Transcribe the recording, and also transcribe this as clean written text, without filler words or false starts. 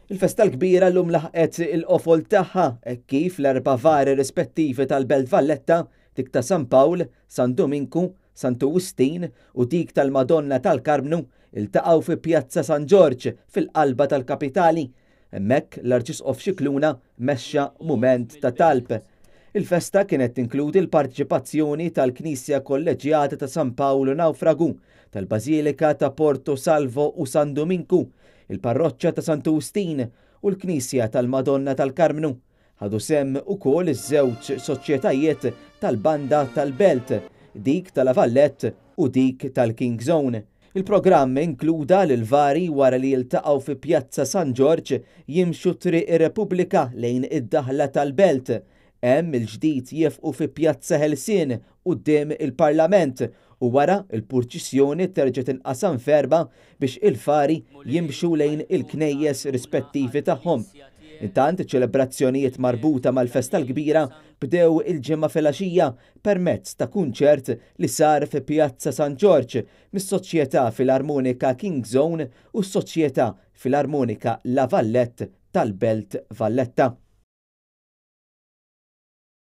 Il-festa l-kbira llum laħqet il-qofol tagħha hekk kif l-erba' vari rispettivi tal-Belt Valletta, dik ta' San Pawl, San Duminku, Santu Wistin u dik tal-Madonna tal-Karmnu, iltaqgħu fi Pjazza San Ġorġ fil-qalba tal-kapitali. Hemmhekk l-Arċisqof Scicluna mexxa mument ta' talb. Il-festa kienet tinkludi l-parteċipazzjoni tal-Knisja Kolleġġjata ta' San Pawl u Nawfragu, tal-Bażilika ta' Porto Salvo u San Duminku, il-Parroċċa ta' Santu Wistin u l-Knisja tal-Madonna tal-Karmnu. Ħadu sehem ukoll iż-żewġ soċjetajiet tal-banda tal-Belt, dik ta' La Vallette u dik tal-King's Own. Il-programm inkluda li l-vari wara li jiltaqgħu fi Pjazza San Ġorġ jimxu Triq ir-Repubblika lejn id-daħla tal-Belt. Hemm il-ġdid jiefqu fi Pjazza Ħelsien quddiem il-Parlament u wara l-purċissjoni terġa' tinqasam f'erbgħa biex il-fari jimxu lejn il-knejjes rispettivi tagħhom. Intant, iċ-ċelebrazzjonijiet marbuta mal-festa l-kbira bdew il-Ġimgħa filgħaxija permezz ta' kunċert li sar fi Pjazza San Ġorġ mis-Soċjetà Filarmonika King's Own u s-Soċjetà Filarmonika La Vallette tal-Belt Valletta.